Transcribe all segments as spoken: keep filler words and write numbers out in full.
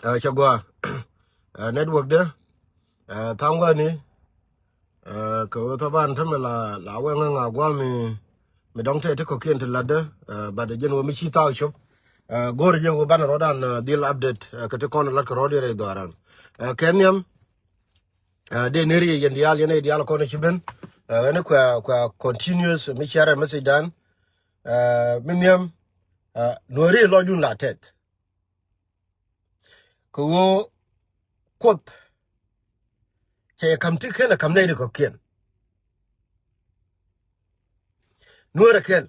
Ɛ, cɛ gɔaa. Ɛ, network dɛ. Ɛ, tha̱a̱ŋ wä ni. Ɛ, kɛ ɣöö thaban tämɛ la, la wee ŋä ŋa gua̱a̱ mi, mi dɔ̱ŋ tɛt ti kɔ̱kiɛn ti latdä. Ɛ, but jɛn ɣöö mi ci thaak cop. Ɛ, go̱o̱r jɛ ɣöö banɛ rɔ̱dan, ɛ, dhil update, ɛ, kɛ ti kɔn lat kɛ rɔ̱diɛn rɛy dhɔaran. Ɛ, kɛ nhiam. Ɛ, dee ner yɛ yɛn diaal, yɛn ɛ diaal kɔn ci ben. Ɛ, ɛn kuɛ, kuɛ continuous mi share message dan. Ɛ, mi nhiam. Ɛ, Nuääri lɔcdun la tɛth. Kɛ ɣöö Kuoth cɛ yɛ ka̱m ti ken ɛ ka̱m nɛy ti kɔ̱kiɛn. Nuäär ɛ kɛl.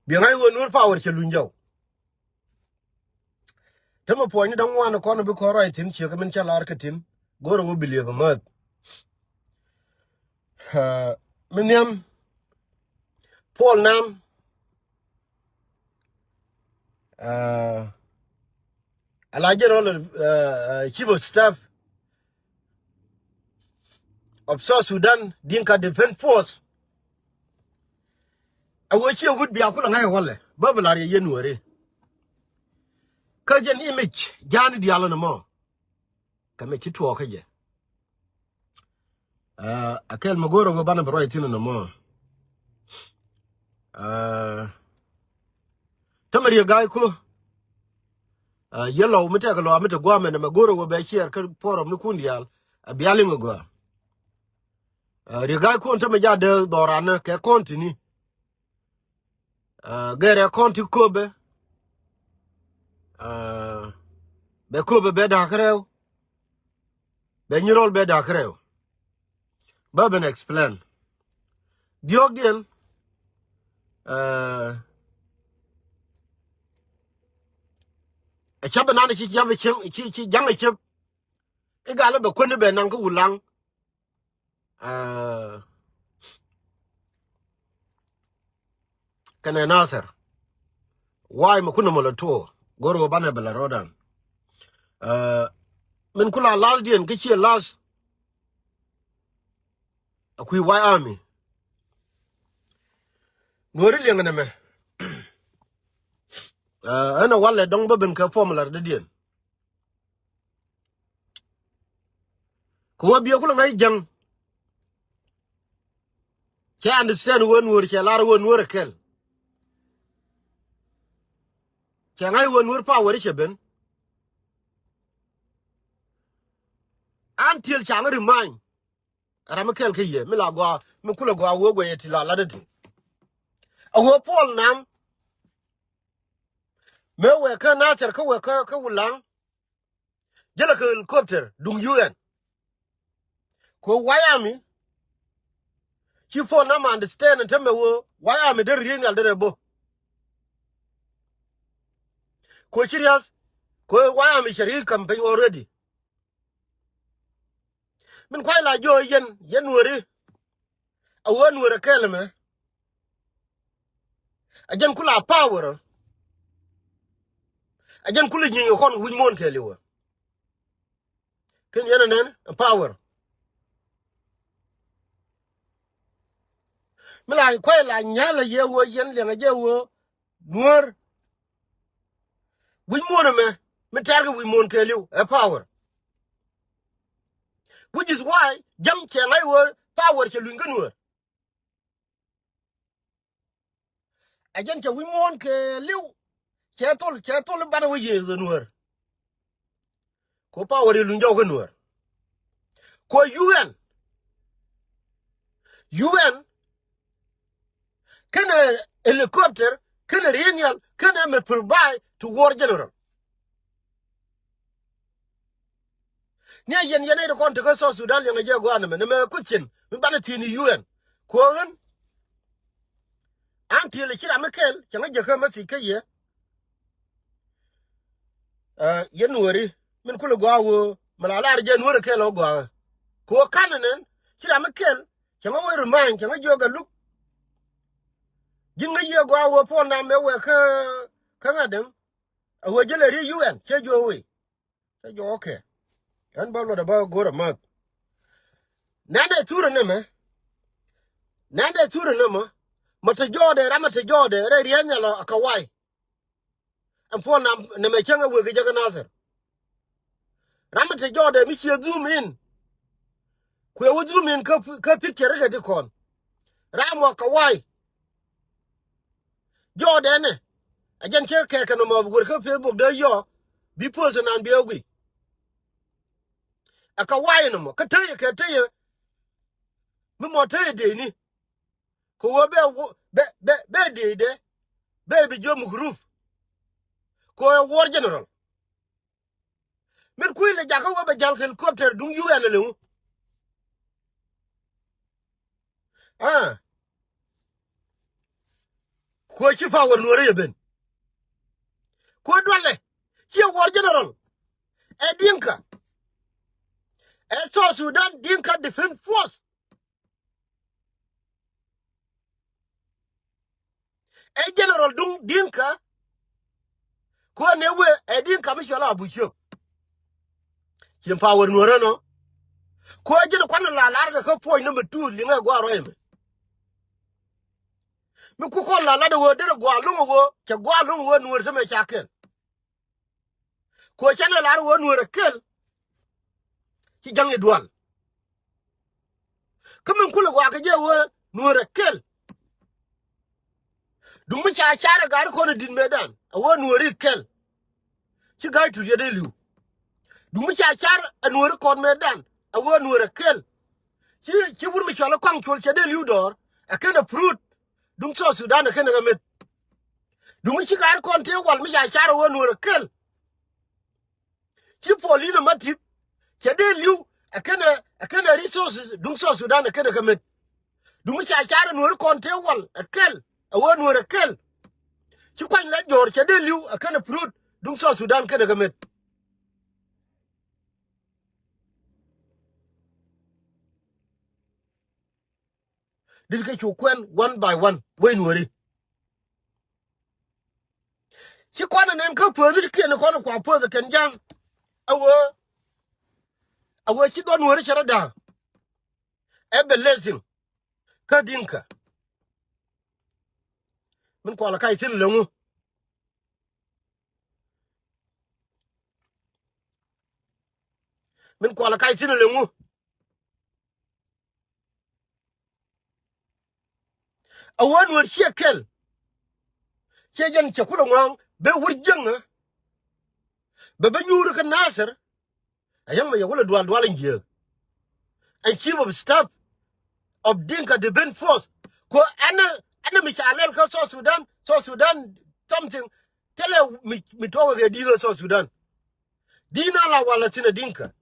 Biɛ ŋa̱c ɣöö Nuäär power cɛ luny jɔw. Tämɛ puɔ̱nyni da̱ŋ ŋuan kɔn bi kɔn ruac thi̱n, ciek min cä lar kä thi̱n, go̱rɛ wä bi liep amäth. Ɛ, mi nhiam, Paul Nang, ɛ, ala General, ɛ, ɛ, Chief of Staff of South Sudan Dinka Defense Force. A wee ciɛ wut bia kulɛ ŋa̱c walɛ bä bi lar yɛ yɛn Nuääri. Kä jɛn image ja̱a̱ni diaal ɛn ɛmɔ. Kɛ mɛ ci tuɔɔk kä jɛ. Ɛ, a kɛl mɛ go̱o̱rä wee banɛ bi ruac thi̱n ɛn ɛmɔ. Ɛ, tämɛ Riek Gai Kok. Ɛ, yɛ lɔw mi tɛk lɔw mi te gua̱a̱mɛ nɛ mɛ go̱o̱rä wee bɛ share kä forum ni kun diaal. A bia liŋ a gɔaa. Ɛ, Riek Gai Kok tämɛ ja dee dhɔran ni kɛ kɔn tini. Ɛ, gɛrɛ kɔn ti Köpɛ. Ɛ, bɛ Köpɛ bɛ da̱k rɛw. Bɛ Nyirol bɛ da̱k rɛw. Bä ben explain. Diɔ̱ɔ̱kdiɛn. Ɛ, ɛ ca̱p ɛnan ci ca̱p ɛ cieŋ, ci, ci ja̱ŋ ɛ cep. I̱ gal ɛ bɛ kuäni bɛ naŋ kä Wulaŋ. Ɛ, kɛnɛ Nasir. Why mɛ kunɛ mɔ lɛ tuɔ go̱r wä banɛ bɛ lɛ rɔdan. Ɛ, min kula lal diɛn kä ciɛ las. A kui̱ White Army. Nuääri liɛŋ nɛ mɛ. Ɛ, ɛn a walɛ dɔŋ bä ben kɛ formula dädiɛn. Kɛ wä biɛ kulɛ ŋa̱c jäŋ. Cɛ understand wä Nuäär, cɛ lar wä Nuäär ɛ kɛl. Cɛ ŋa̱c wä Nuäär power cɛ ben. Until ca ŋä remind. Ram mi kɛl kä yɛ mi la gɔaa mi kulɛ gɔaa wä guɛyɛ ti la lat ti. A wä Paul Nang. Mëë wee kä Nasir kä wee kä, kä Wulaŋ. Jälɛ kɛ helicopter duŋ U N. Kɛ White Army. Ci Paul Nang understand ɛn tämɛ wee White Army dee ri̱i̱ŋ nhial dee rɛ bo̱. Kɛ ci riath. Kɛ White Army cɛ ri̱i̱ŋ campaign already. Min kuay la jiɔ yɛn, yɛn Nuääri. A wä Nuäär ɛ kɛl mɛ. A jɛn kula power. A jɛn kula nyieny kɔn wi̱c muɔ̱ɔ̱n kɛɛliw. Ken yɛn ɛ nɛn ɛ power. Mi la kuay la nyal a yɛ wä yɛn liɛŋ a jɛ wä Nuäär. Wi̱c muɔ̱ɔ̱n ɛmɛ mi tɛ̈r kɛ wi̱c muɔ̱ɔ̱n kɛɛliw ɛ power. Which is why ja̱ŋ cɛ ŋa̱c wä power cɛ luny kä Nuäär. A jɛn cɛ wi̱c muɔ̱ɔ̱n kɛɛliw. Cɛ thol, cɛ thol banɛ wä yɛ Nuäär. Kɛ power yɛ luny jɔw kä Nuäär. Kɛ U N. U N. Kɛnɛ helicopter, kɛnɛ ri̱i̱ŋ nhial, kɛnɛ mɛ provide to war general. Ni a yɛn yɛn ɛ ti kɔn ti kä South Sudan liɛŋɛ jɛ gua̱a̱n ɛmɛ, nɛmɛ question mi banɛ thi̱n i̱ U N. Kuɔ̱ɔ̱n. Until ci ram mi kɛl, cɛ ŋä jɛ kä message kä yɛ. Ɛ, yɛn Nuääri, min kulɛ gɔaa wee, mi la lar jɛ Nuäär kɛl ɔ gɔaa. Kɛ wä ka̱n nɛn, ci ram mi kɛl, cɛ ŋä wee remind, cɛ ŋä jiök ɛ luk. Ji̱n ŋä yiëë gɔaa wee Paul Nang mëë wee kä, kä ŋa̱t däŋ. A wee jälɛ ri̱i̱ŋ U N, cɛ jiök wee. Cɛ jiök okay. Ɛn bä luɔt ɛ bä go̱r ɛ ma̱th. Nɛn ɛ thurɛ nɛmɛ. Nɛn ɛ thurɛ nɛmɛ. Mɛ te jɔɔdɛ, ram mɛ te jɔɔdɛ, rɛy riɛn nhial ɔ a kɛ way. Ɛn puɔl nam nɛmɛ cäŋ ɛ wek kɛ jɛ kä Nathir. Ram mi te jɔɔdɛ mi ciɛ zoom in. Kuɛ wä zoom in kä, kä picture kɛ ti kɔn. Ram wä kɛ way. Jɔɔdɛ nɛ. Ɛ jɛn cɛ kɛ kɛ nɔmɔ wër kä Facebook dee yɔ. Bi post nan bi ɛ gui. Ɛ kɛ way nɔmɔ. Kä teyɛ kɛ teyɛ. Mi mɔ teyɛ dee ni. Kɛ wä bɛ wä, bɛ, bɛ, bɛ dee dee. Bɛ bi jiö mukruf. Kɛ wä war general. Min kui̱ lɛ jakä wä bɛ jal helicopter duŋ U N lɛ ŋu. Ah. Kuɛ ci power Nuɔrɛ yɛ ben. Kuɛ dualɛ. Ciɛ war general. Ɛ Dinka. Ɛ South Sudan Dinka Defense Force. Ɛ general duŋ Dinka. Kuɛ ni wee ɛ Dinka mi cɔl a Abu Ciök. Cin power Nuɔrɛ nɔ. Kuɛ ji̱n kuan la lar kɛ kä puɔ̱ny number two liŋɛ gua̱a̱r rɔy mɛ. Mi ku kɔn la lat wee derɛ gua̱a̱r luŋ wee cɛ gua̱a̱r luŋ wee Nuɔr tämɛ ca kɛl. Kuɛ canɛ lar wee Nuɔr ɛ kɛl. Ci jaŋ i̱ dual. Kä min kulɛ gua̱a̱ kɛ jɛ wee Nuɔr ɛ kɛl. Duŋ mi ca car ɛ ga̱a̱r kɔn ɛ di̱t mëëdan ɛ wee Nuɔr i̱ kɛl. Ci ga̱a̱c tut yɛ dee li̱w. Duŋ mi ca car ɛ Nuɔr i̱ kɔn mëëdan ɛ wee Nuɔr ɛ kɛl. Ci, ci wur mi cɔl ɛ kɔaŋ col cɛ dee li̱w dɔɔr ɛ kɛn ɛ prut. Duŋ South Sudan ɛ kɛn ɛ kɛ met. Duŋ mi ci ga̱a̱r kɔn tëë wal mi ca car ɛ wee Nuɔr ɛ kɛl. Ci puɔl inɛ ma tip cɛ dee li̱w ɛ kɛnɛ, ɛ kɛnɛ resources duŋ South Sudan ɛ kɛnɛ kɛ met. Duŋ mi ca car ɛ Nuɔri kɔn tëë wal ɛ kɛl ɛ wee Nuɔri ɛ kɛl. Ci kuany la jɔɔr cɛ dee li̱w ɛ kɛnɛ prut duŋ South Sudan kɛnɛ kɛ met. Dit kɛ cu kuɛn one by one wec Nuɔri. Ci kɔn ɛ nɛn kä puɔ̱th ni ti kiɛn kɔn kua puɔ̱th ɛ kɛn ja̱ŋ. Ɛ wee, ɛ wee ci dhɔn Nuɔri cɛ rɔ da̱a̱. Ɛ bɛ lɛthin kä Dinka. Min kualɛ kac thi̱n lɛ ŋu. Min kualɛ kac thi̱n lɛ ŋu. A wä Nuɔr ciɛ kɛl. Ciɛ jɛn cɛ kulɛ ŋɔ̱ɔ̱ŋ bɛ wur jiäŋä. Bɛ bɛ nyuuri kä Nathir. A yäŋ mɛ yɛ wulɛ dual dual in jiääk. And chief of staff of Dinka Defense Force. Ko ɛn, ɛn mi ca lɛl kä South Sudan, South Sudan something. Thilɛ mi, mi tuɔk kɛ di̱i̱k kä South Sudan. Di̱i̱n a la wal a thin a Dinka.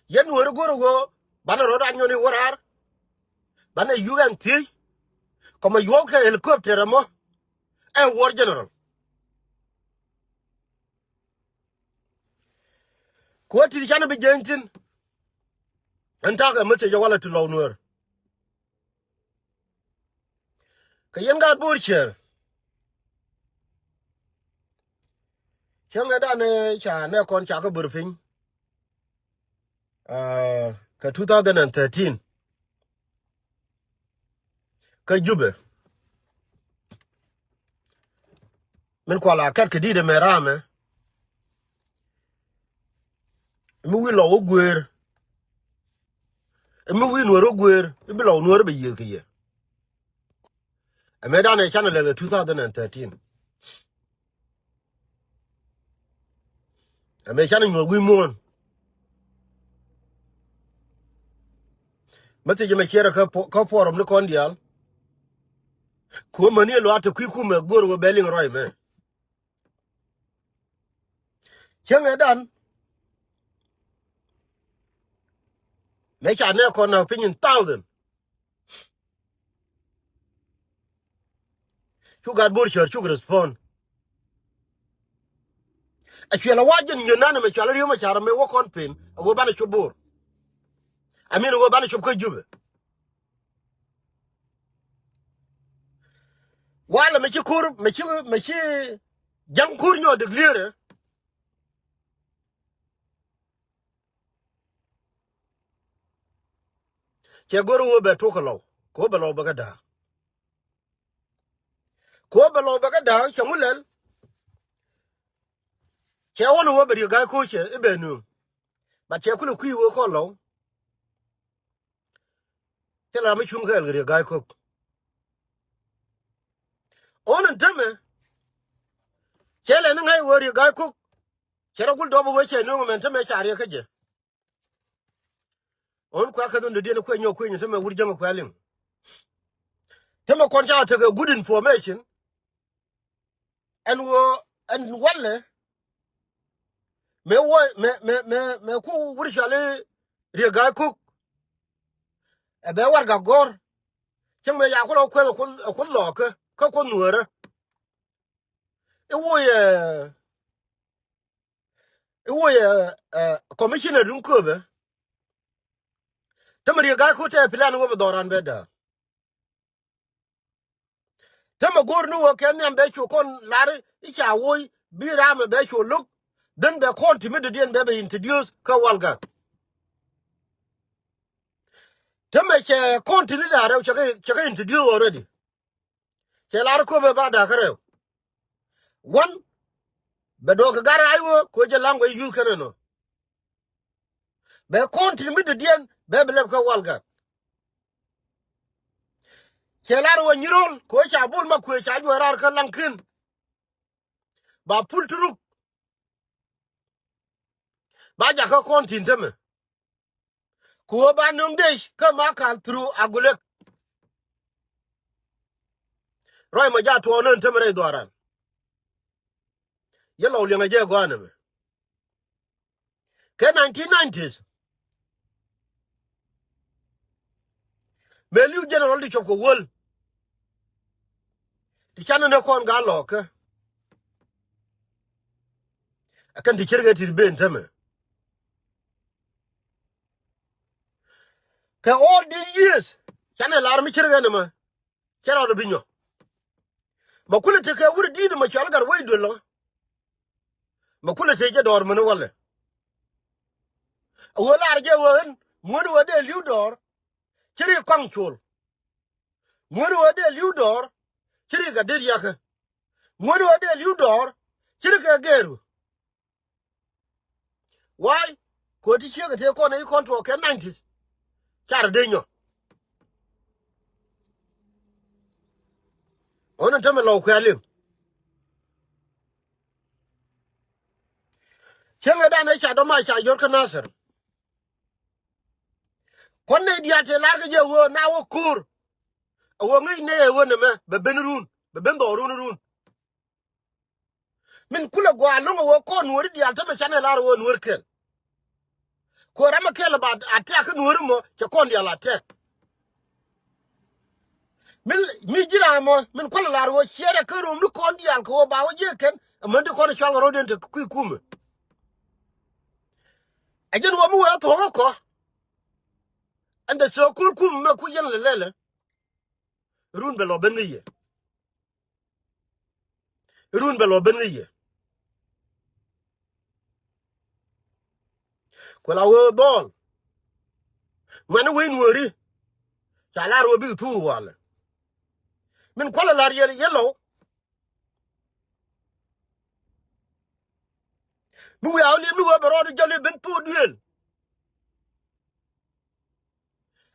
Yɛn Nuɔri go̱r ɣöö banɛ rɔ̱t a nyɔn i̱ wä raar. Banɛ yuk ɛn thiec. Kɔmɛ yuɔk kɛ helicopter ɛmɔ. Ɛ war general. Kuɔ ti̱t canɛ bi jieny thi̱n. Ɛn ta̱a̱ kɛ message ɛ walɛ ti lɔw Nuɔr. Kɛ yɛn gaat Bo̱o̱r Ciɛɛr. Cäŋɛ danɛ ca nɛ kɔn ca kä bör piny. Aa, kɛ two thousand and thirteen. Kä Jubɛ. Min kual a kɛt kɛ di̱t ɛmɛ raamɛ. Mi wi̱i̱ lɔw wä guëër. Mi wi̱i̱ Nuɔr wä guëër. Mi bi lɔw Nuɔr bɛ yiëëth kɛ yɛ. Ɛmɛ danɛ canɛ lɛl kɛ two thousand and thirteen. Ɛmɛ canɛ nyuɔth wi̱i̱ muɔ̱ɔ̱n. Message mɛ ciɛrɛ kä po-, kä forum ni kɔn diaal. Kuɔ mäni luaat te kui̱ kumɛ go̱r wä bɛ liŋ rɔy mɛ. Cäŋɛ dan. Mɛ ca nɛ kɔn na piny in thousand. Cu gat Bo̱o̱r Cäär cuk respond. A cuɛl a wa jɛn nyön nanɛ mɛ cual a ri̱ew mɛ car mɛ wä kɔn pen a wä banɛ cop Bo̱o̱r. I mean a wä banɛ cop kä Jubɛ. Walɛ mɛ ci kur, mɛ ci, mɛ ci ja̱ŋ kur nyɔ declare. Cɛ go̱r wä bɛ tok kɛ lɔw kɛ wä bɛ lɔw bɛ kɛ da̱a̱. Kɛ ɣöö bɛ Lɔw bɛ kɛ da̱a̱k cɛ ŋu lɛl. Cɛ wä ni ɣöö bɛ Riek Gai Kok cɛ i̱ bɛ nööŋ. But cɛ kulɛ kui̱ ɣöö kɔn Lɔw. Thilɛ ram mi cuŋ kɛɛl kɛ Riek Gai Kok. Ɣän ɛn täämɛ cɛ lɛ ni ŋa̱c ɣöö Riek Gai Kok cɛ rɔ gul dɔp ɣöö cɛ nööŋ ɛmɛn täämɛ ca riɛk kä jɛ. Ɣän kuɛ kɛ dhun dɔ̱diɛn kuɛ nyɔk kui̱ny täämɛ wur jäŋ kuɛ liŋ. Täämɛ kɔn ca tekɛ good information. Ɛn ɣöö ɛn walɛ mëë wä mëë mëë mëë mëë ku wur cɔali Riek Gai Kok. Ɛ bɛ warɛgak gɔ̱r. Cäŋ mëë ca kulɛ kueth ɛ kuoth lɔɔkä kä kuoth nuäärä. I̱ woc ɛ i̱ woc ɛ ɛ commissioner duŋ kööbɛ. Täämɛ Riek Gai Kok te plan ɣöö bɛ dhɔran bɛ da̱a̱k. Täämɛ go̱o̱r ni ɣöö kɛ nhiam bɛ cu kɔn lar i̱ ca woc bi ram ɛ bɛ cu lo̱k. Then bɛ kɔn ti mi dɔ̱diɛn bɛ bɛ introduce kä Walgak. Täämɛ cɛ kɔn ti ni da̱a̱ rɛw cɛ kɛ cɛ kɛ introduce already. Cɛ lar kööbɛ ba da̱a̱ kä rɛw. One, bɛ duɔ̱ɔ̱k kɛ gar ay ɣöö kɛ ɣöö jɛ language use kɛn ɛnɔ. Bɛ kɔn ti mi dɔ̱diɛn bɛ bi lɛp kä Walgak. Cɛ lar ɣöö Nyirol kɛ ɣöö ca Bol Makuëë ca juɔ̱ɔ̱r raar kä Laŋki̱n. Ba Pul Turuk ba jakä kɔn tin täämɛ. Kɛ ɣöö ba nöŋ dec kä Makal through Agulek. Ruac mɔ ja tuɔɔk nän täämɛ rɛy dhɔaran. Yɛ Lɔw liɛŋɛ jɛ gɔaa nɛmɛ. Kɛ nineteen nineties mëë li̱w general di cop kɛ wäl. Ti canɛ ni kɔn gaa lɔɔkä. Ɛ kɛn ti cir kɛ ti ben täämɛ. Kɛ all these years canɛ lar mi cir kɛ ni mɛ. Cɛ rɔɔdɛ bi nyɔ. Mɛ kulɛ tekɛ wur di̱i̱t mɛ cɔal gat wec duël lɔ. Mɛ kulɛ tëë jɛ dɔɔr mäni walɛ. A ɣöö lar jɛ ɣöö ɣän muɔ̱ni ɣöö dee li̱w dɔɔr. Ci ri kɔaŋ col. Muɔ̱ni ɣöö dee li̱w dɔɔr. Ci ri kɛ dee riakä. Muɔ̱ni ɣöö dee li̱w dɔɔr. Ci ri kɛ gɛɛru. Why? Kɛ ɣöö ti ciek ɛ tëë kɔn ɛ i̱ kɔn tuɔɔk kɛ nineties. Carɛ dee nyɔ. Ɣän ɛn tämɛ Lɔw kuɛ liŋ. Cieŋɛ dan ɛ ca dɔ̱ma ca yɔr kä Nathir. Kuɔn nɛy diaal tëë lar kä jɛ ɣöö na wä ko̱o̱r. A ɣöö ŋäc nɛy ɛ ɣöö nɛmɛ bɛ ben run bɛ ben dhɔɔk run run. Min kulɛ gua̱a̱ lo̱ŋ ɛ ɣöö kɔn nuɔ̱ɔ̱ri diaal tämɛ canɛ lar ɛ ɣöö nuɔ̱ɔ̱r kɛl. Kɛ ɣöö ram ɛ kɛl ɛ ba attack kä nuɔ̱ɔ̱ri mɔ cɛ kɔn diaal attack. Min mi ji̱ ram mɔ min kualɛ lar ɣöö ciɛɛrɛ kä romni kɔn diaal kɛ ɣöö ba wä jiɛ kɛn. Amäni kɔn cual kɛ ro̱diɛn te kui̱ kumɛ. Ɛ jɛn ɣöö mi wee thuɔ̱k ɛ kɔ. Ɛn the so-called kumɛ mɛ ku yɛn lɛ lɛlɛ. Run bɛ lɔ ben ŋäc yɛ. Run bɛ lɔ ben ŋäc yɛ. Kuɛ la wee dhɔl. Ŋuɛ̈ni wec nuɔ̱ɔ̱ri. Ca lar wee bikɛ thuuk walɛ. Min kualɛ lar yɛ yɛ Lɔw. Mi wiaa wä li̱em ni wee bɛ rɔɔdu jäl i̱ ben thuuk duëël.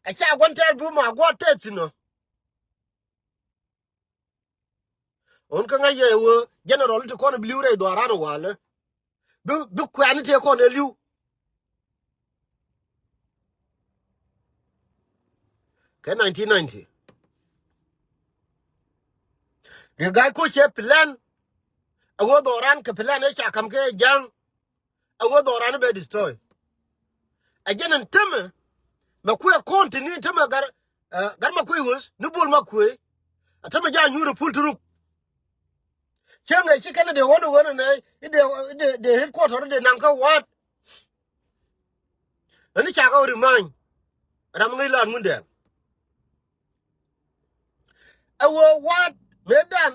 Ɛ ca gua̱n tɛɛr bi ma gua̱n tɛɛr thi̱n ɔ. Ɣän kä ŋa̱c yɛ ɣöö general ti kɔn bi li̱w rɛy dhɔaran walɛ. Bi bi kuɛ̈ni tëë kɔn ɛ li̱w. Kɛ nineteen ninety. Riek Gai Kok cɛ plan. A ɣöö dhɔran kɛ plan ëë ca ka̱m kɛ ja̱a̱ŋ. A ɣöö dhɔran bɛ destroy. A jɛn ɛn tämɛ mɛ kuɛ kɔn ti ni tämɛ gar, eh, gar mɛ kuɛ ɣöth ni bol mɛ kuɛ. A tämɛ ja nyuur ɛ pul turuk. Cieŋɛ ci kɛn dee ɣɔn ɣöö nɛ i̱ dee i̱ dee dee headquarter i̱ dee naŋ kä wa̱a̱t. Ɛn i̱ ca kä remind ram ŋäc laat Ŋundɛŋ. Ɛ ɣöö wa̱a̱t mëë dan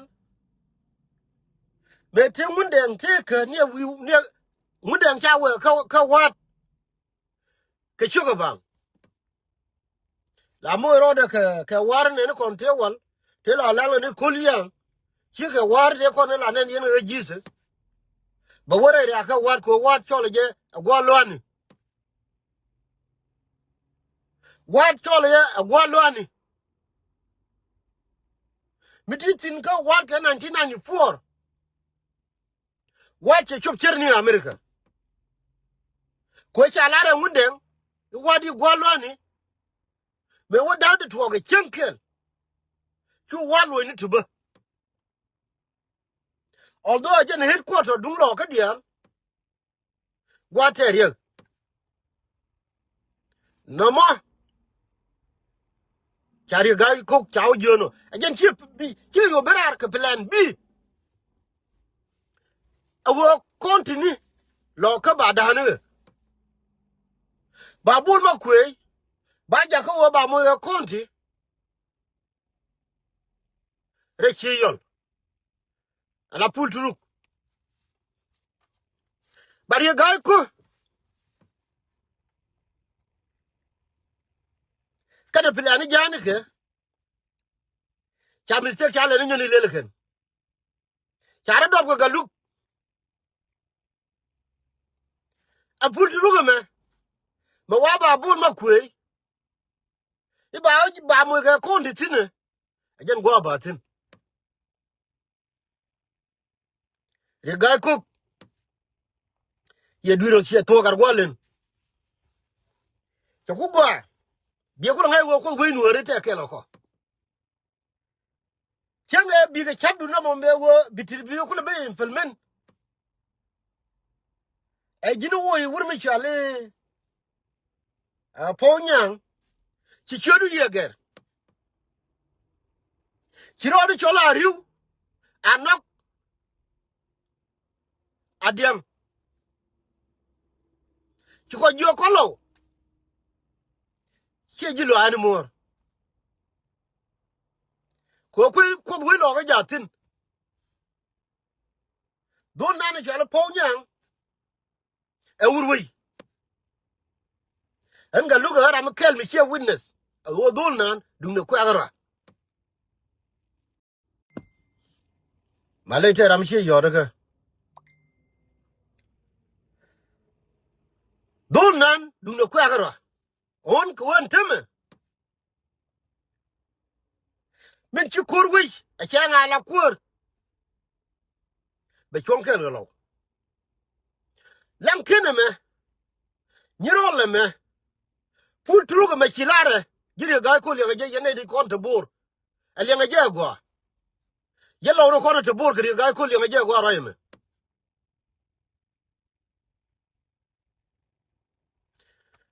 mëë ti Ŋundɛŋ ti kɛ ni ɛ wi̱i̱ ni ɛ Ŋundɛŋ ca wee kä kä wa̱a̱t. Kɛ ciök ɛ baŋ. La moc rɔɔdɛ kɛ kɛ wa̱a̱t nɛni kɔn tëë wal tëë la la̱ŋ ni ko̱l yɛŋ. Cikɛ wa̱a̱r tëë kɔn in la nɛn yɛn ɣä Jesus. Bɛ wä rɛy riakä wa̱a̱t kɛ wa̱a̱t cɔl jɛ ɛ gua̱a̱r lua̱ni. Wa̱a̱t cɔl jɛ ɛ gua̱a̱r lua̱ni. Mi ti thi̱n kä wa̱a̱t kɛ nineteen ninety-four. Wa̱a̱t cɛ cop cär ni America. Kuɛ ca lar ɛ Ŋundɛŋ i̱ wa̱a̱t i̱ gua̱a̱r lua̱ni. Mëë wä da̱a̱k ti tuɔɔk ɛ cäŋ kɛl. Cu wa̱a̱t luɔ̱cni tupä. Although a jɛn headquarter duŋ lɔɔkä diaal. Gua̱a̱t tɛɛr yɛ. Nɔmɔ. Ca Riek Gai Kok ca wä jiön ɔ. Ɛ jɛn ciɛ bi, ciɛ yo̱o̱ ben raar kɛ plan B. Ɛ ɣöö kɔn tini lɔ kä ba da̱a̱n ɣöö ba Bol Makuëëc ba jakä ɣöö ba moc ɛ kɔn ti. Rɛy Ciɛ Yɔl. Ala Pul Turuk. Ba Riek Gai Kok. Kɛnɛ plan ja̱a̱n kɛ. Ca mistake ca lɛn inyɔn ilel kɛn. Ca rɔ dɔp kɛ Galuk. A Pul Turuk ɛmɛ. Mɛ wa ba Bol Makuëëc. I̱ ba, ba moc kɛ kɔn ti thi̱n ɛ. Ɛ jɛn gua̱a̱ ba thi̱n. Riek Gai Kok. Yɛ dui̱r ɔ ciɛ thuɔɔk ar gua̱a̱ len. Cɛ ku gɔaa. Biɛ kulɛ ŋa̱c wee Kuoth wec Nuääri tɛk kɛl ɔ kɔ. Cäŋ ɛ bikɛ ca̱pdu nɔmɔ mëë wee bi ti̱t bikɛ kulɛ bi implement. Ɛ ji̱n woi wur mi cɔal i̱, ɛ, Puɔ̱u Nyaŋ. Ci ciötdu yiëë gɛr. Ci rɔɔdu cɔl a ri̱w. A nɔk. A diɛŋ. Ci kɔ jiök kɔ lɔw. Ciɛ ji̱ luaani muɔ̱ɔ̱r. Kɛ kui̱ Kuoth wec lɔɔkä jaathin. Dhol nan cɔal i̱ Puɔ̱u Nyaŋ. Ɛ wur wei. Ɛn Galuk ɛ ram mi kɛl mi ciɛ witness. Ɛ ɣöö dhol nan duŋdɛ kuɛ̈k rɔa. Malɛ tɛ ram ciɛ yɔt kä. Dhol nan duŋdɛ kuɛ̈k rɔa. Ɣän kɛ ɣän temɛ. Min ci ko̱r wec a cɛ ŋa̱ la kuäär. Bɛ cuɔ̱ŋ kɛn kɛ lɔw. Laŋ ken ɛmɛ. Nyirɔl ɛmɛ. Pul Turuk ɛmɛ ci larɛ. Ji̱ Riek Gai Kok liɛŋɛ jɛ yɛn nɛy ti kɔn te Bor. Ɛ liɛŋɛ jɛ ɛ gɔaa. Yɛ lɔw ni kɔn te Bor kɛ Riek Gai Kok liɛŋɛ jɛ ɛ gɔaa ruac ɛmɛ.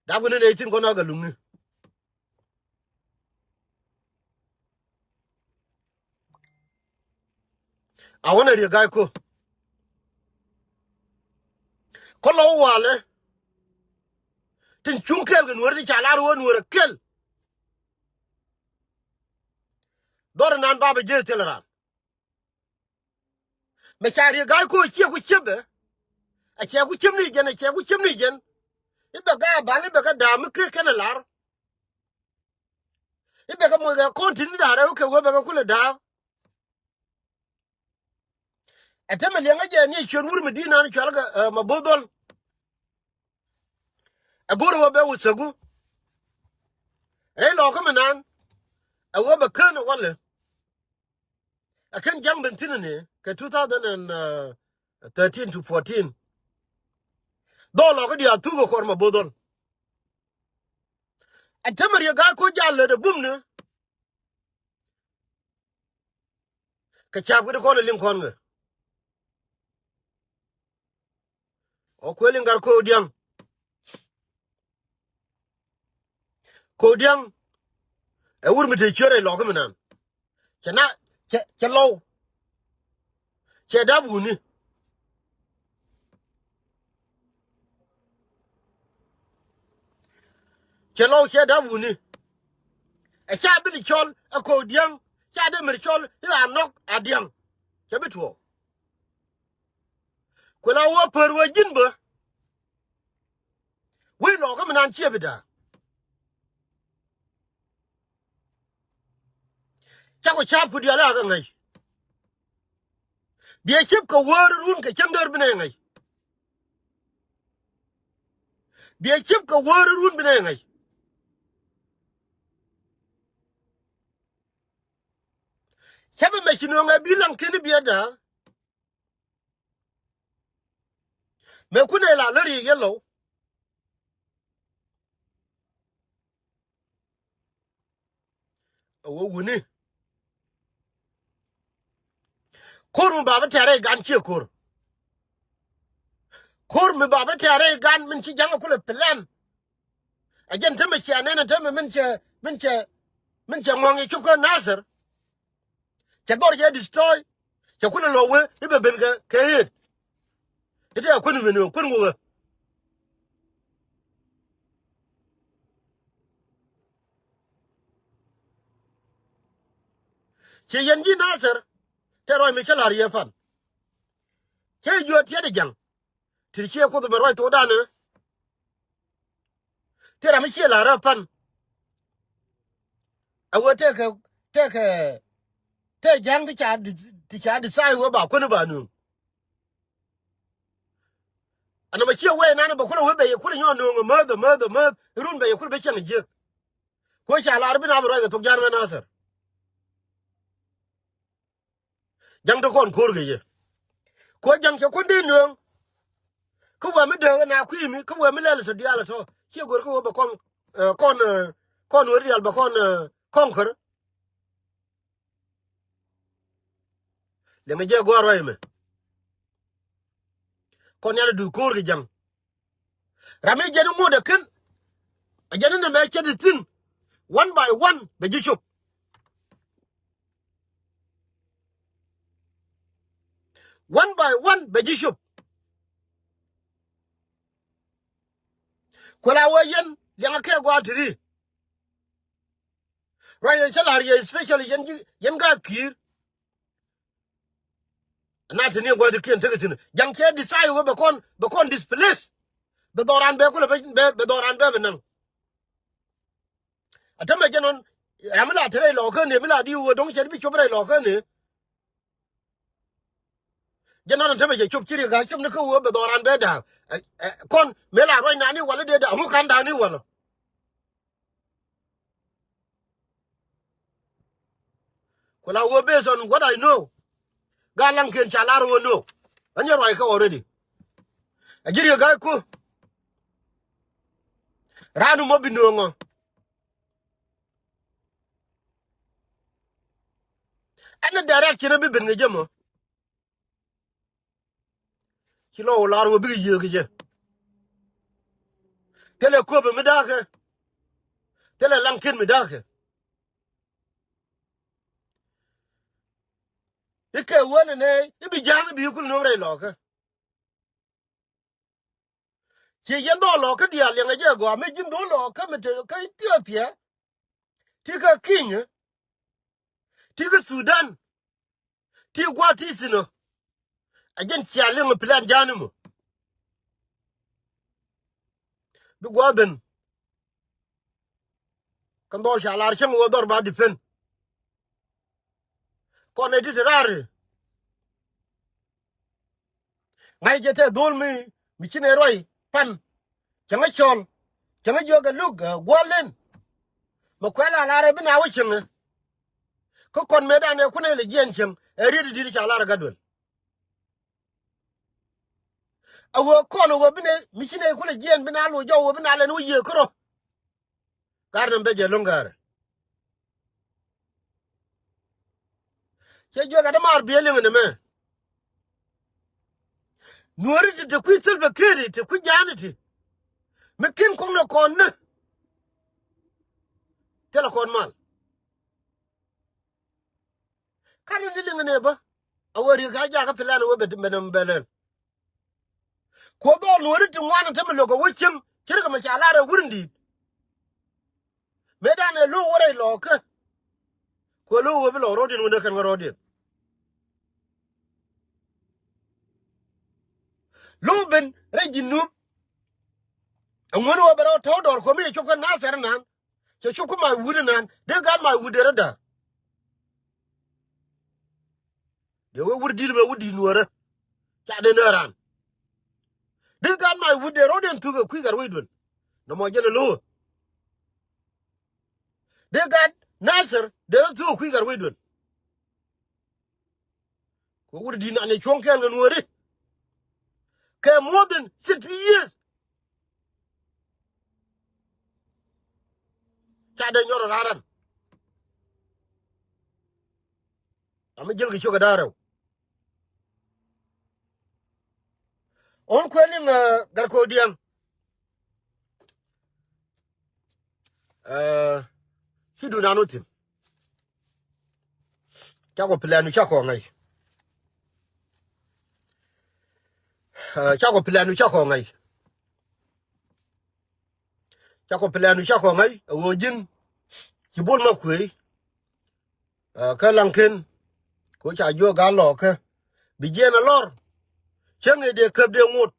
Dap kɛ ni nɛy thi̱n kɔn a Galukni. A wänɛ Riek Gai Kok. Kä lɔ walɛ. Tin cuŋ kɛl kɛ Nuäär ti ca lar wä Nuäär ɛ kɛl. Dhɔr nan bapɛ ji̱ thil ran. Mɛ ca Riek Gai Kok ciɛ ku ciepɛ. A ciɛ ku ciep ni jɛn, a ciɛ ku ciep ni jɛn. I̱ bɛ gaa bal, i̱ bɛ kä da̱a̱ mi kek kɛn ɛ lar. I̱ bɛ kä moc kɛ kɔn ti̱n da̱a̱ rɛw kɛ wee bɛ kä kulɛ da̱a̱. Ɛ tämɛ liɛŋä jɛ ni ciöt wur mi di̱i̱t nan cɔal kɛ, ɛ, Mabo̱o̱th Dhɔl. Ɛ go̱r ɛ wä bɛ wä thäku. Rɛy lɔɔkä mi nan. Ɛ wä bɛ kään ɛ walɛ. Ɛ kɛn ja̱ŋ ben thi̱n ni kɛ two thousand and thirteen to fourteen. Dhɔl lɔɔkä diaal thuk ɛ kɔr Mabo̱o̱th Dhɔl. Ɛ tämɛ Riek Gai Kok jal lät ɛ bum ni. Kɛ ca̱p kɛ ti kɔn ɛ liŋ kɔn kɛ. Ɔ kuɛ liŋ gat Kok Diaŋ. Kok Diaŋ. Ɛ wur mi te ciöt rɛy lɔɔkä mi nan. Cɛ na, cɛ, cɛ lɔw. Cɛ dap wuni. Cɛ lɔw cɛ dap wuni. Ɛ ca bi ni cɔl ɛ Kok Diaŋ. Ca dee mi cɔl i̱ a nɔk a Diaŋ. Cɛ bi tuɔɔk. Kuɛ la wä pär wä ji̱n bä. Wec lɔɔkä mi nan ciɛ bi da̱a̱. Cakɔ ca̱a̱p ku diaal a kɛ ŋäc. Biɛ cip kɛ wäär run kɛ cäŋ däär bi nɛ ŋa̱c. Biɛ cip kɛ wäär run bi nɛ ŋa̱c. Cä bi mɛ ci nööŋɛ bi laŋ keni biɛ da̱a̱. Mɛ kunɛ la lär yɛ yɛlɔw. A wä wuni. Ko̱r mi ba bi tɛ̈rɛ i̱ gan ciɛ ko̱r. Ko̱r mi ba bi tɛ̈rɛ i̱ gan min ci ja̱ŋ a kulɛ plan. A jɛn tämɛ cia nɛn a tämɛ min cɛ, min cɛ, min cɛ ŋɔ̱ŋ i̱ cop kä Nasir. Cɛ dhɔr cɛ destroy. Cɛ kulɛ lɔ wee i̱ bɛ ben kɛ kɛ ɣet. I̱ tɛ kuän ben kuän ŋukä. Ci yɛn ji̱ Nasir tɛ ruac mi cä la̱r yɛ pan. Cä juɔ̱ɔ̱r tiɛt i̱ ja̱ŋ. Ti ciɛ kuoth mɛ ruac thokdan ɛ. Thil ram mi ciɛ la̱r ɛ pan. A wee tekɛ, tekɛ, tekɛ ja̱ŋ ti ca di, ti ca decide wee ba kuäni ba nuŋ. Ɛn ɛ mɛ ciɛ wee nan bɛ kulɛ wee bɛ yɛ kulɛ nyɔk nuŋ ɛ mäth ɛ mäth ɛ mäth. Run bɛ yɛ kulɛ bɛ cieŋ ɛ jiäk. Kuɛ ca la̱r bi na bi ruac kɛ thok ja̱a̱n ɛ Nasir. Ja̱ŋ ti kɔn ko̱r kɛ yɛ. Kuɛ ja̱ŋ cɛ kuändɛ nueŋ. Kä wee mi dee na kui̱ mi kä wee mi lɛl tɔ diaal tɔ ciɛ go̱r kä wee bɛ kɔn, eh, kɔn, eh, kɔn wee diaal bɛ kɔn, eh, kɔn kär. Liɛŋɛ jɛ gɔaa ruac mɛ. Kɔn yal duth ko̱r kɛ ja̱ŋ. Ram mi jɛn ŋot ɛ ken. A jɛn ni mɛ cɛ ti thin. One by one bɛ ji̱ cop. One by one bɛ ji̱ cop. Kuɛ la wee yɛn liɛŋɛ kɛ gɔaa ti ri. Ruac yɛ cä la̱r yɛ especially yɛn ji̱ yɛn gaat ki̱i̱r. Na te ni gua̱th ti kiɛn tekɛ thi̱n ja̱ŋ cɛ decide wee bɛ kɔn bɛ kɔn displace. Bɛ dhɔran bɛ kulɛ bɛ bɛ dhɔran bɛ bɛ naŋ. A tämɛ jɛ nɔn ram mi la te rɛy lɔkä ni mi la di wee dɔ̱ŋ cɛ di bi cop rɛy lɔkä ni. Jɛ nɔn a tämɛ cɛ cop ci ri ga̱a̱c cop ni kä wee bɛ dhɔran bɛ da̱a̱k. Ɛ, ɛ, kɔn mëë la ruac nani walä dee da̱a̱k ŋu ka̱n da̱a̱k ni walä. Ku la wee based on what I know. Gaa laŋkiɛn ca lar wee no. Ɣän yɛ ruac kä already. A ji̱ riek ga̱a̱c ku. Raan mɔ bi nööŋɔ. Ɛn ɛ direction bi ben kɛ jɛ mɔ. Ci lɔ wä lar wä bikɛ yiëë kɛ jɛ. Thilɛ kuäpɛ mi da̱a̱kɛ. Thilɛ laŋkiɛn mi da̱a̱kɛ. I̱ kɛ wen ɛnɛ i̱ bi ja̱a̱ŋ i̱ bi kul no̱o̱ŋ rɛy lɔɔkä. Ci yɛn dhɔɔk lɔɔkä diaal liɛŋɛ jɛ gɔaa mi ji̱n dhɔɔk lɔɔkä mi te kä Ethiopia. Ti kä Kenya. Ti kä Sudan. Ti gua̱a̱th ti thi̱n ɔ. A jɛn cia liŋ plan ja̱a̱n imɔ. Bi gua̱a̱th ben. Kɛn dhɔr ca lar cäŋ wä dhɔr ba defend. Kɔn nɛy ti te raar. Ŋa̱c jɛ tɛ dhol mi, mi ci nɛy ruac pan. Cäŋ ɛ cɔl. Cäŋ ɛ jiök ɛ luk, ɛ, gua̱l len. Mɛ kuɛl a lar ɛ bi na wä cäŋ ɛ. Kä kɔn mëëdan ɛ kun ɛ lɛ jiɛn cäŋ ɛ riet di̱t ca lar ɛ gat duel. A wee kɔn a wee bi nɛ mi ci nɛ kulɛ jiɛn bi na loc jɔw wee bi na lɛn wä yiëë kärɔ. Gar ni bɛ jɛ lo̱ŋ ga̱rɛ. Cɛ juɛ gat maar biɛ liŋ ni mɛ. Nuɔ̱ri ti ti kui̱ thil bɛ keri ti kui̱ ja̱a̱ni ti. Mi kin kɔŋ ni kɔn ni. Thilɛ kɔn mal. Kan in di liŋ ni bä. A wee riek a jakä plan wee bɛ bɛ nam bɛ lɛl. Kuɔ dhɔl nuɔ̱ri ti ŋuan in te mi lo̱k a wee cieŋ. Ci ri kɛ mi ca lar ɛ wur in di̱i̱t. Mëëdan ɛ lo̱k wä rɛy lɔɔkä. Kuɔ lo̱k wä bi lɔɔk rɔ̱diɛn wä ni kɛn kä rɔ̱diɛn. Lo̱k ben rɛy ji̱ nup. Ɛŋuäni wä bɛ rɔ tɔ̱w dɔɔr kuɔ̱mi cɛ cop kä Nathɛr inan. Cɛ cop kä ma wut inan dee gat ma wut dee rɔ da̱a̱k. Dee wee wut di̱t mɛ wut di̱t nuäärä. Ca dee nä ran. Dee gat mac wut dee rɔ̱diɛn thuk ɛ kui̱ gat wec duel. Nɔmɔ jɛn ɛ lo̱o̱. Dee gat Nasir dee rɔ thuk ɛ kui̱ gat wec duel. Kɛ wut di̱t nan ɛ cuɔ̱ŋ kɛɛl kɛ nuääri. Kɛ more than sixty years. Ca dee nyɔr raran. Ami jiɛl kɛ ciök kɛ da̱a̱ rɛw. Ɣän kuɛ liŋ, eh, Gatko̱o̱k Diaŋ. Eh, ci dunan wä thi̱n. Cakɔ plan mi cakɔ ŋa̱c. Eh, cakɔ plan mi cakɔ ŋa̱c. Cakɔ plan mi cakɔ ŋa̱c, ɛ ɣöö ji̱n ci Bol Makuëëc. Eh, kä Laŋken, kɛ ɣöö ca jiök gat Lɔɔkä bi jiɛn a lɔr. Cäŋ ëë dee käp dee ŋot.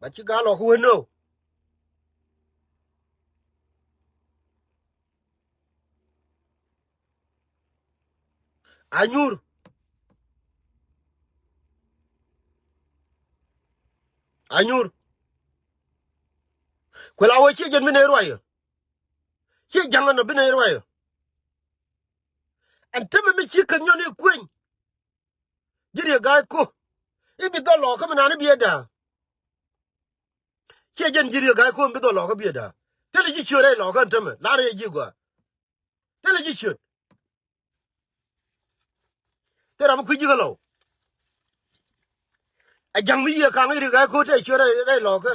Ba ci gat Lɔɔkä wä nöö. Anyuur. Anyuur. Kuɛ la wee ciɛ jɛn bi nɛy ruacä. Ciɛ ja̱ŋ ɛn ɔ bi nɛy ruacä. Ɛn temɛ mi ci käny nyɔn i̱ kueny. Ji̱ Riek Gai Kok. I̱ bi dhɔl Lɔɔkä mi naan i̱ bi ɛ da̱a̱. Ciɛ jɛn ji̱ Riek Gai Kok i̱ bi dhɔl Lɔɔkä bi ɛ da̱a̱. Thilɛ ji̱ ciöt rɛy Lɔɔkä ɛn temɛ. La̱rä yɛ ji̱ gɔaa. Thilɛ ji̱ ciöt. Thilɛ ram mi kui̱ ji̱ kä Lɔw. Ɛ ja̱ŋ mi yiëë ka̱ŋ i̱ Riek Gai Kok tëë ciöt rɛy, rɛy Lɔɔkä.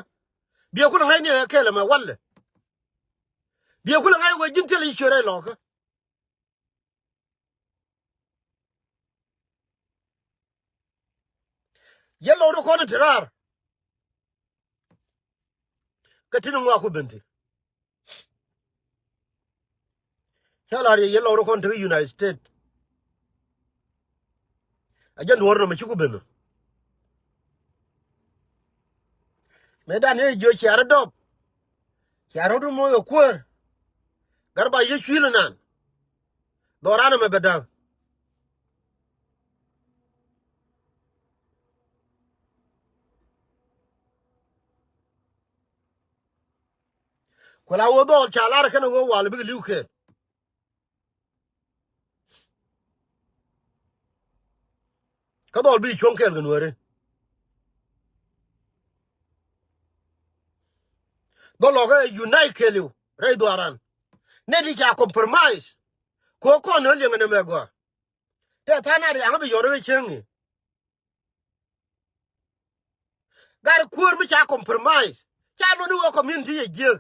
Biɛ kulɛ ŋa̱cni ɛ kɛl ɛmɛ walɛ. Biɛ kulɛ ŋa̱c wee ji̱n thilɛ ji̱ ciöt rɛy Lɔɔkä. Yɛ Lɔw rɔ kɔn in te raar. Kä tin ŋuak ku ben ti. Ca lar yɛ yɛ Lɔw rɔ kɔn te kä United States. A jɛn duɔ̱ɔ̱r nɔmɔ ci ku ben. Mëë dan yɛ jiö cia rɔ dɔp. Cia rɔ rut moc kɛ kuäär. Gat ba yɛ cuil inan. Dhɔran ɛmɛ bɛ da̱k. Kuɛ la wee dhɔl ca lar kɛn wee wal bikɛ li̱w kɛɛl. Kä dhɔl bi cuɔ̱ŋ kɛɛl kɛ nuääri. Dhɔl lɔkä unite kɛɛliw rɛy dhuaaran. Nɛy ti ca compromise. Kɛ ɣöö kɔn ni liɛŋɛ ni mɛ gɔaa. Tɛ tha̱a̱ŋ na riaŋä bi yɔt rɛy cieŋ i̱. Gat kuäär mi ca compromise. Ca luɔt ni ɣöö community yɛ jiäk.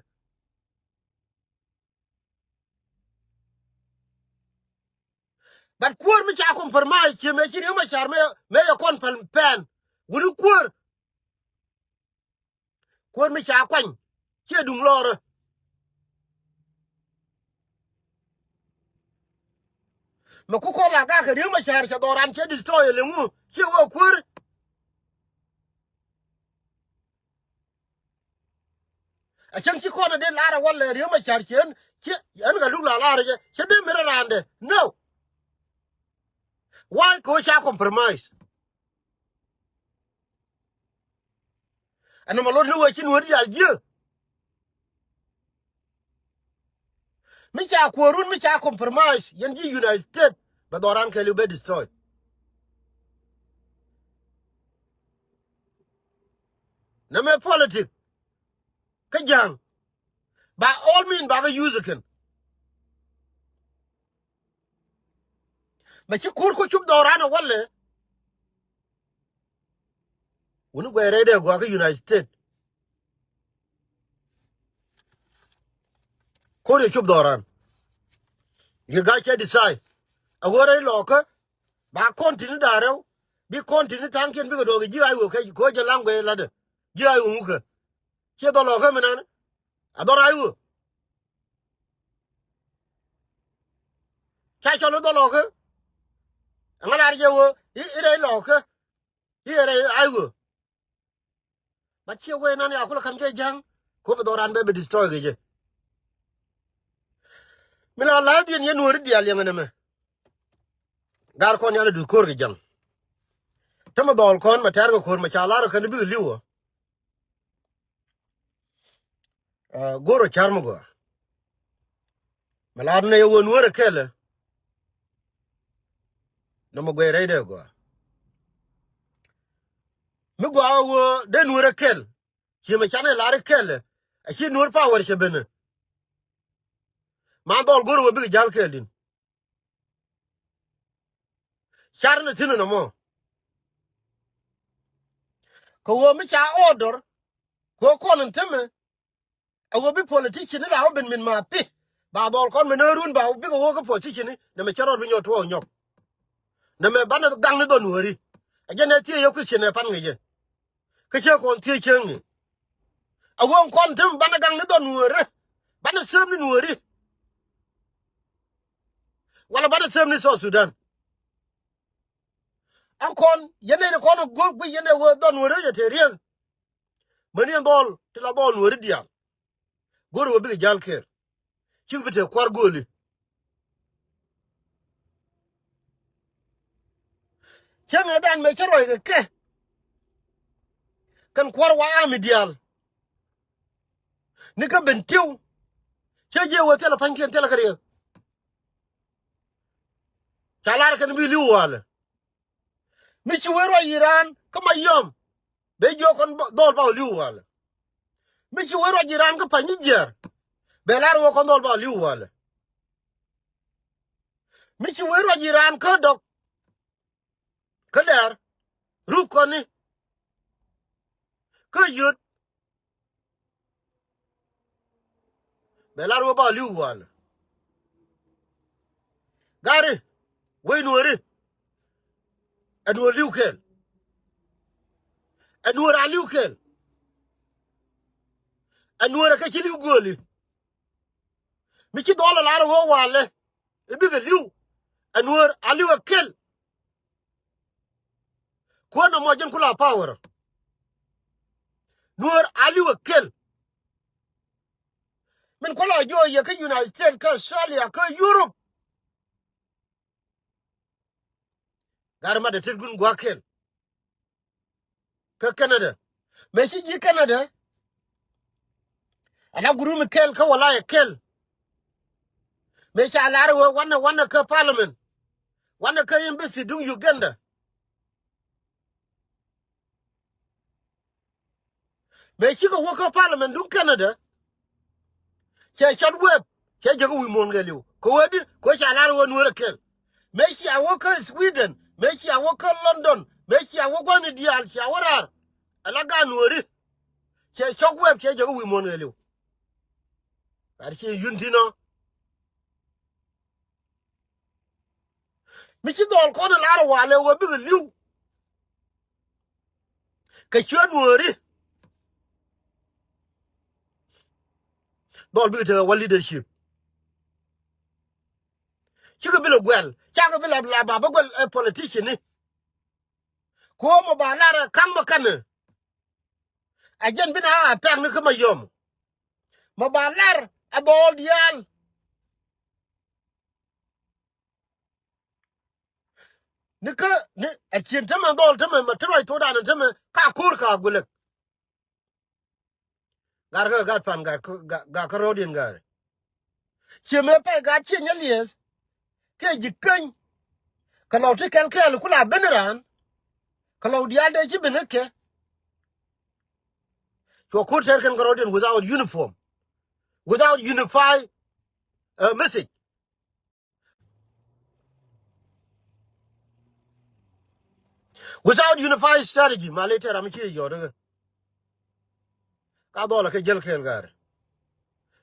But kuäär mi ca compromise cië mëë ci Riek Machar mëë, mëë yɛ kɔn pɛl pɛn. Wuni kuäär. Kuäär mi ca kuany ciɛ duŋ lɔɔrä. Mɛ ku kɔn la gakɛ Riek Machar cɛ dhɔran cɛ destroy liŋu ciɛ wä kuäär. A cäŋ ci kɔn a dee lar a walɛ Riek Machar cɛ ɛn cɛ ɛn ka luk la lar cɛ cɛ dee mi rɛ randɛ. No. Why kɛ wä ca compromise? Ɛn nɔmɔ lot ni wee ci nuɔ̱ɔ̱ri diaal jiö. Mi ca kuäärun mi ca compromise yɛn ji̱ United States bɛ dhɔran kɛɛliw bɛ destroy. Nɛmɛ politic kä ja̱a̱ŋ. By all means bakɛ use kɛn. Mɛ ci kuäär ku cup dhɔran ɛ walɛ. Wuni guɛy rɛydɛ gua̱a̱ kä United States. Ko̱r yɛ cop dhɔran. Yɛ ga̱a̱c cɛ decide. A ɣöö rɛy lɔɔkä ba kɔn ti̱ni da̱a̱ rɛw. Bi kɔn ti̱ni tha̱a̱ŋkiɛn bikɛ duɔ̱ɔ̱k ji̱ ay ɣöö kɛ ko̱ jɛ laŋ guɛy latdɛ ji̱ ay ɣöö ŋukä. Ciɛ dhɔl lɔɔkä mi nan a dhɔr ay ɣöö. Ca cɔl i̱ dhɔl lɔɔkä. Ɛŋa lar jɛ ɣöö i̱ rɛy lɔɔkä. I̱ rɛy ay ɣöö. But ciɛ wee nan ya kulɛ ka̱m jɛ ja̱ŋ. Ko̱ bi dhɔran bɛ bi destroy kɛ jɛ. Mi la la̱a̱cdiɛn yɛn nuɔ̱ɔ̱ri diaal yɛŋɛ nɛmɛ. Gar kɔn yan a duth ko̱r kɛ jaŋ. Tämɛ dhɔl kɔn ma tɛ̈r kɛ ko̱r ma ca lar kɛn bikɛ li̱w ɔ. Aa, go̱r ɔ ca̱r mi gɔaa. Mi lar nɛ yɛ wä nuäär ɛ kɛl ɛ. Nɔmɔ guɛy rɛy dee gɔaa. Mi gɔaa wä dee nuäär ɛ kɛl. Ciɛ mɛ canɛ lar ɛ kɛl ɛ. A ci nuäär power cɛ ben ɛ. Ma dhɔl go̱r wä bikɛ ja̱l kɛɛl din. Car ni thi̱n nɔmɔ. Kɛ ɣöö mi ca order kɛ ɣöö kɔn in temɛ. A ɣöö bi politician ni la wä ben min ma pi ba dhɔl kɔn mi nöörun ba bikɛ ɣöö kä position ni nɛmɛ cɛ rɔɔd bi nyɔk tuɔɔk nyɔk. Nɛmɛ banɛ gaŋ ni dhɔn wääri. A jɛn ɛ thiee yɛ question ɛ pan ŋi̱cɛ. Kä cɛ kɔn thiec cäŋ ni. A ɣöö kɔn tem banɛ gaŋ ni dhɔn nueeri. Banɛ sëëm ni nueeri. Wala banɛ sëëm ni South Sudan. A kɔn yɛn ni kɔn a go̱o̱k bi yɛn ɛ wee dhɔn nueeri yɛ te riek. Mäni ɛn dhɔl ti la dhɔl nueeri diaal. Go̱o̱ri wee bikɛ ja̱l kɛɛl. Cik bi te kuar go̱o̱li. Cäŋɛ dan mëë cä ruac kɛ kɛ. Kɛn kuar wa ami diaal. Ni kä ben tiw. Cä jiɛ wee thilɛ pa̱nykiɛn thilɛ kä riɛk. Ca lar kɛn bi li̱w walɛ. Mi ci wee ruac Iran kä ma yɔm. Bɛ jiök kɔn dhɔl ba li̱w walɛ. Mi ci wee ruac Iran kä pa̱ny ni jiɛɛr. Bɛ lar wee kɔn dhɔl ba li̱w walɛ. Mi ci wee ruac Iran kä dɔk. Kä lɛɛr ruk kɔni kä yöt. Bɛ lar wä ba li̱w walɛ. Gari wec nuɔri. Ɛ nuɔr li̱w kɛl. Ɛ nuɔr a li̱w kɛl. Ɛ nuɔr ɛ kɛ ci li̱w gööli. Mi ci dhɔl ɛ lar ɛ ɣöö walɛ. I̱ bikɛ li̱w. Ɛ nuɔr a li̱w ɛ kɛl. Kuäär nɔmɔ jɛn kula power. Nuɔr a li̱w ɛ kɛl. Min kula jɔɔ yɛ kä United States, kä Australia, kä Europe. Gari mat ɛ tet gun gua̱a̱k kɛl. Kä Canada. Mëë ci ji̱ Canada. Ala gurumi kɛl kä walaya kɛl. Mëë ca lar wee wanɛ wanɛ kä parliament. Wanɛ kä embassy duŋ Uganda. Mëë cikɛ wä kä parliament duŋ Canada. Cɛ cɔt web cɛ jɛ kä wi̱i̱ muɔ̱ɔ̱n kɛ li̱w kɛ wee di kɛ wee ca lar wee nueer ɛ kɛl. Mëë cia wä kä Sweden, mëë cia wä kä London, mëë cia wä gua̱ni diaal cia wä raar. Ala gaat nueeri cɛ cɔk web cɛ jɛ kä wi̱i̱ muɔ̱ɔ̱n kɛ li̱w. Gat ci yun ti nɔ. Mi ci dhɔl kɔn lar walɛ wee bikɛ li̱w. Kɛ cuɛ nueeri. Dhɔl bikɛ tekɛ wä leadership. Cikɛ bi lɛ guɛl cakɛ bi lɛ la ba bä guɛl ɛ politician ni. Kuɔmɔ ba lar ɛ ka̱ŋ bä kɛnɛ. A jɛn bi na a pɛk ni kä ma yɔm. Ma ba lar a dhɔl diaal. Ni kä ni a cien tämɛ dhɔl tämɛ ma ti ruac thokdan tämɛ ka ko̱r ka gulek. Gat kä gat pan gat kä rɔɔdiɛn gat. Cie mëë pɛy gat cie nyɛ lieth. Kɛ ji̱ käny. Kɛ lɔw ti kɛl kɛɛl kula ben raan. Kɛ lɔw diaal dee ci ben kɛ. Cuɔ ko̱r tɛr kɛn kä rɔɔdiɛn without uniform, without unified message. Without unified strategy, ma lɛ tɛr ram ci yɔt kä ka dhɔl kɛ jäl kɛɛl gari.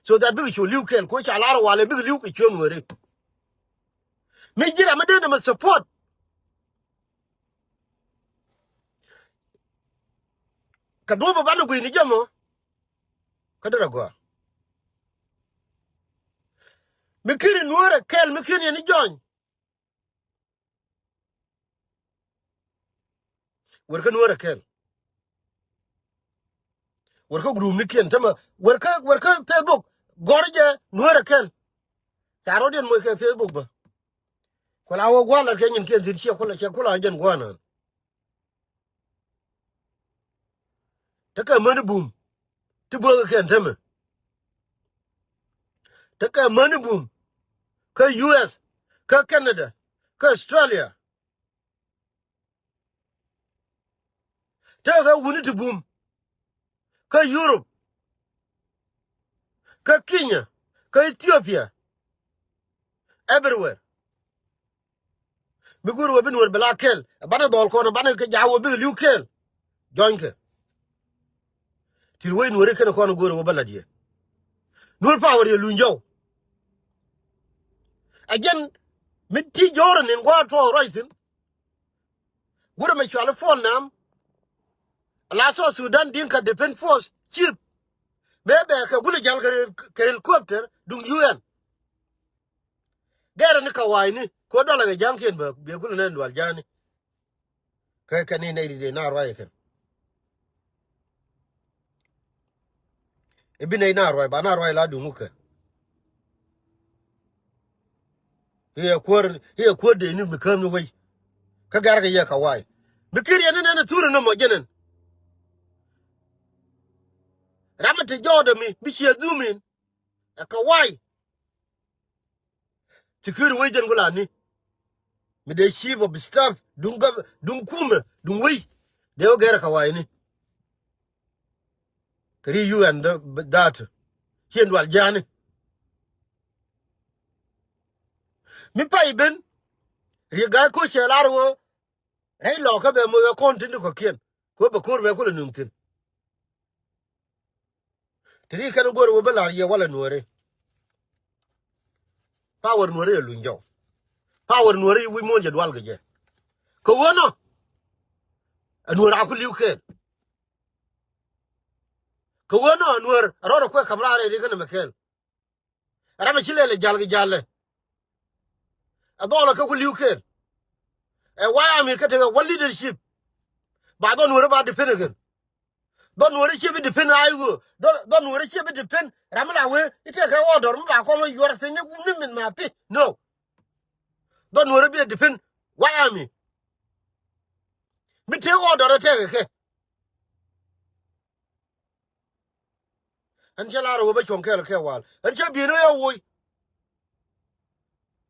So that bikɛ cu li̱w kɛɛl kuɔ ca lar walɛ bikɛ li̱w kɛ cuɛ nueeri. Mi ji̱ ram mi dee nɛ mɛ support. Kɛ duɔ̱p banɛ gui̱ni jɛ mɔ. Kä derɛ gɔaa. Mi kiri nueerɛ kɛl mi kiri yɛn i̱ jɔny. Wer kä nueerɛ kɛl. Wer kä group ni kiɛn tämɛ wer kä wer kä Facebook gɔr jɛ nueerɛ kɛl. Ca rɔ̱diɛn moc kɛ Facebook bä. Ku la wä gua̱a̱r lat kɛ nyinkiɛn thi̱n, ciɛ kulɛ, ciɛ kulɛ a jɛn gua̱a̱r naan. Tekɛ mäni bum ti buäk kɛn tämɛ. Tekɛ mäni bum kä U S, kä Canada, kä Australia. Tekɛ wuni ti bum kä Europe, kä Kenya, kä Ethiopia, everywhere. Mi go̱o̱r wä bi Nuɔr bi la kɛl, banɛ dhɔl kɔn, banɛ kɛ ja̱a̱k wä bikɛ li̱w kɛl. Jɔnykɛ. Ti wec Nuɔri kɛn kɔn go̱o̱r wä bä la̱t yɛ. Nuɔr power yɛ luny jɔw. Ɛ jɛn mi ti jɔrɛ nin gua̱a̱r tuɔɔk ruac thi̱n. Gurɛ mɛ cuali Paul Nɛm. La South Sudan Dinka Defense Force chief. Mëë bɛ kɛ gulɛ jal kɛ, kɛ helicopter duŋ U N. Gɛrɛ ni kawaini ko dɔla kɛ ja̱ŋkiɛn bɛ, bɛ gulɛ nɛn dual ja̱ni. Kɛ, kɛ ni nɛy di dee na ruac kɛn. Ibi nɛy na ruac, ba na ruac la duŋ wukɛ. Iɛ kuäär, iɛ kuäär dee ni mi käm ni wei. Kä gɛr kɛ yɛ kawai. Mi kir yɛn ni nɛn thurɛ ni mɔ jɛnɛn. Ram mi te jɔɔdɛ mi, mi ciɛ dhumin. Ɛ kawai. Security wec jɛn ku la ni. Mi dee chief of staff, duŋ gov-, duŋ kumɛ, duŋ wec. Dee wä gɛr kawai ni. Kɛ ri U N dä, dhat. Cien dual ja̱ni. Mi pay ben. Ri ga̱a̱c ko̱ cɛ lar wä. Rɛy lɔkä bɛ moc ɛ kɔn tin ti kɔ̱kiɛn. Ko̱ bɛ ko̱r bɛ kulɛ nuŋ thi̱n. Ti ri kɛn go̱r wä bä la̱r yɛ walɛ Nuɔri. Power Nuɔri ɛ luny jɔw. Power Nuɔri wi̱c muɔ̱ɔ̱n jɛ dual kɛ jɛ. Kɛ ɣöö nɔ. Ɛ Nuɔr a ku li̱w kɛɛl. Kɛ ɣöö nɔ ɛ Nuɔr ɛ rɔɔdɛ kuɛ ka̱m raar ɛ ri kɛn ɛmɛ kɛɛl. Ram ɛ ci lɛl ɛ jal kɛ jalɛ. Ɛ dhɔlɛ kä ku li̱w kɛɛl. Ɛ why am kä tekɛ wä leadership. Ba dhɔn Nuɔri ba depend ɛ kɛn. Dhɔn Nuɔri ciɛ bi depend a i̱ ɣöö. Dhɔn, dhɔn Nuɔri ciɛ bi depend. Ram mi la wee i̱ tekɛ order mi ba kɔm i̱ yuɔr piny ni, ni min ma thi. No. Dhɔn Nuɔri bi ɛ depend. Why am i̱? Mi tëë order ɛ tekɛ kɛ. Ɛn cä lar ɛ wä bä cuɔ̱ŋ kɛɛl kɛ wal. Ɛn cä bi̱i̱n wä yɛ woc.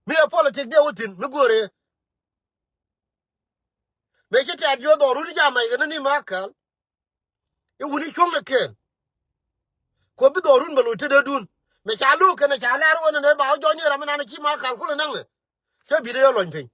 Mi ɛ politik diɛ wä thi̱n mi go̱o̱rɛ. Mëë ci tɛ̈t jiö dhɔrun i̱ ca mac kɛ ni ni ma kal. I̱ wuni cuɔ̱ŋ ni kɛɛl. Kuɔ bi dhɔrun bɛ loc tetdädun. Mëë ca lo̱o̱k kɛn ɛ ca lɛr wä ni nɛ ba wä jɔny ni ram inan i̱ ci ma kal kulɛ naŋ ɛ. Cä bi̱i̱n wä yɛ lɔny piny.